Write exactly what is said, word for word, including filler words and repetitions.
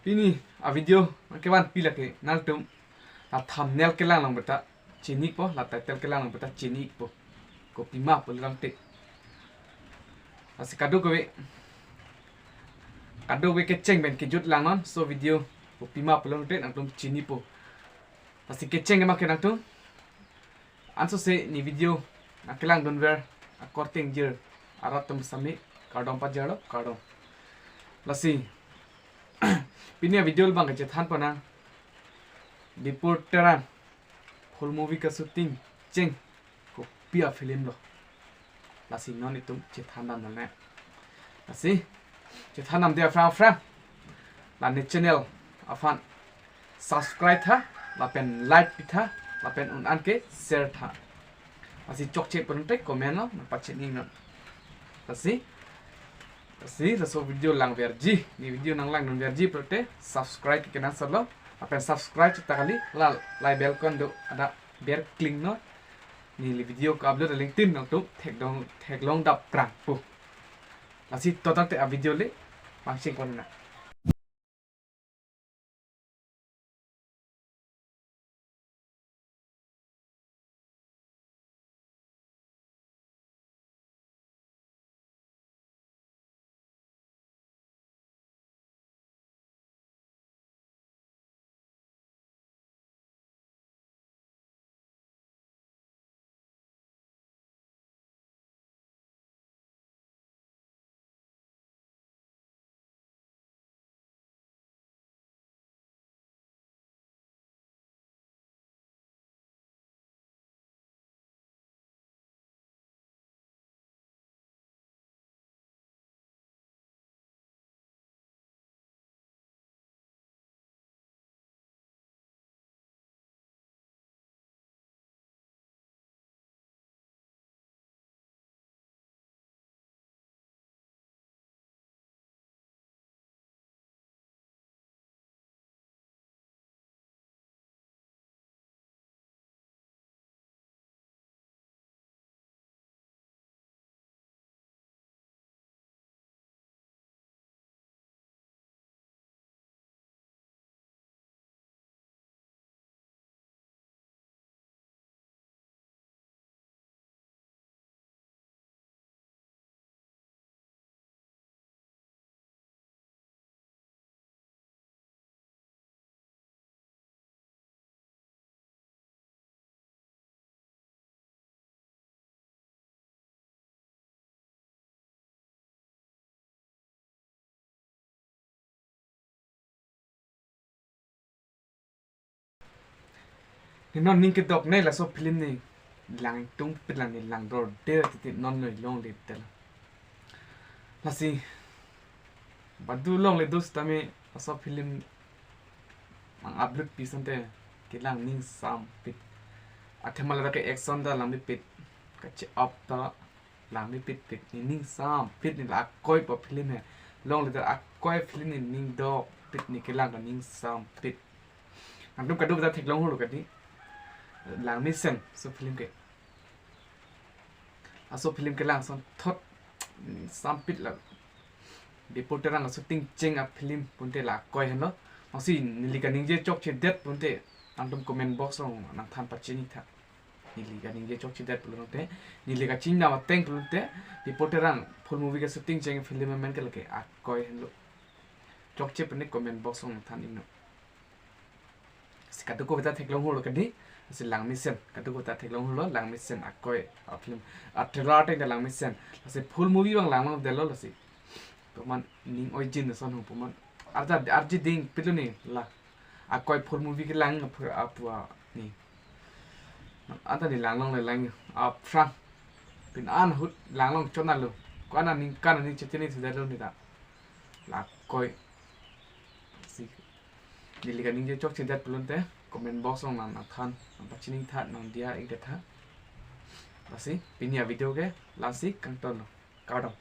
Pini a video nangkevanpi lake nangtum la thumbnail kelang along beta chinipo, la title kelang along beta chinipo. Kopima pulo tangte. Lasi kadokave, kadokave kecheng pen kejut langnon laso video. Kopima pulo tangte nangtum chinipo. Lasi kecheng ke ma ke nangtum. Ansose ne video nangkelangdunver akorte ingjir arat atum sami kardom pajirlo, kardom. Lasi pini a video abang kachethan ponnang, Bipul Terang full movie ka shooting cheng kopi a film lo. Lasi non itum chethan damnang. Lasi chethan damde aphrang aphrang, la ne channel aphan subscribe tha, lapen like pi tha, lapen un-an ke share tha. Lasi chokche pulote comment lo nangpachini non. Lasi, lasi laso video langverji, ne video nanglangdunverji pulote subscribe kenangsot lo, lapen subscribe cheta kali, la, la bell icon do, hadak ber klingnon. Neli video ka-upload alangtum nangtum theklong, theklong dapprangpo. Lasi to tangte a video le pangcheng ponnang. Ne non ning kedok ne laso film ne langtungpet lang ne langdorde titi non noi longle tel. Lasi badu longle do sitame laso film nang-upload pi asonte kelang ningsampet. Athema la ke action ta langmepet, kache-op ta langmepetpet, ne ningsampet, ne la akoi pa film he. Longle ta akoi film ne ning dokpet, ne kelang ta ningsampet. Nangtum kadokave ta theklong holo kadi. Langmesen laso film ke. Laso film kelang asonthot ningsampet la. Bipul Terang a shooting cheng a film pulote la akoi henlo. Lasi neli kaningje chokchedet pulote nangtum comment box along nangthan pachini tha. Neli kaningje chokchedet pulote, neli kachinidam ateng pulote, Bipul Terang full movie ka shooting cheng film amen ke lake akoi henlo. Chokche pen ne comment box along than iknon. Lasi kadokave ta theklong holo kadi, lasi langmesen, kadokave ta theklong holo, langmesen akoi a film. A trailer ateng ta langmesen. Lasi full movie abang langlongdetlo lasi. Puman ning oijin ason ho puman. Arta arji dingpetlo ne la. Akoi full movie kelang aphu apua ne. Anta ne langlongle lang aphrang. Pini ahut langlong chonalo. Ko-an aning ko-an aning chechini sudetlo ne ta. La akoi. Lasi neli kaningje chokchedet pulote comment box along nang nangthan, nangpachini tha, nangdiya-ikdet tha. Lasi pini a video ke lasi kangtonlo. Kardom.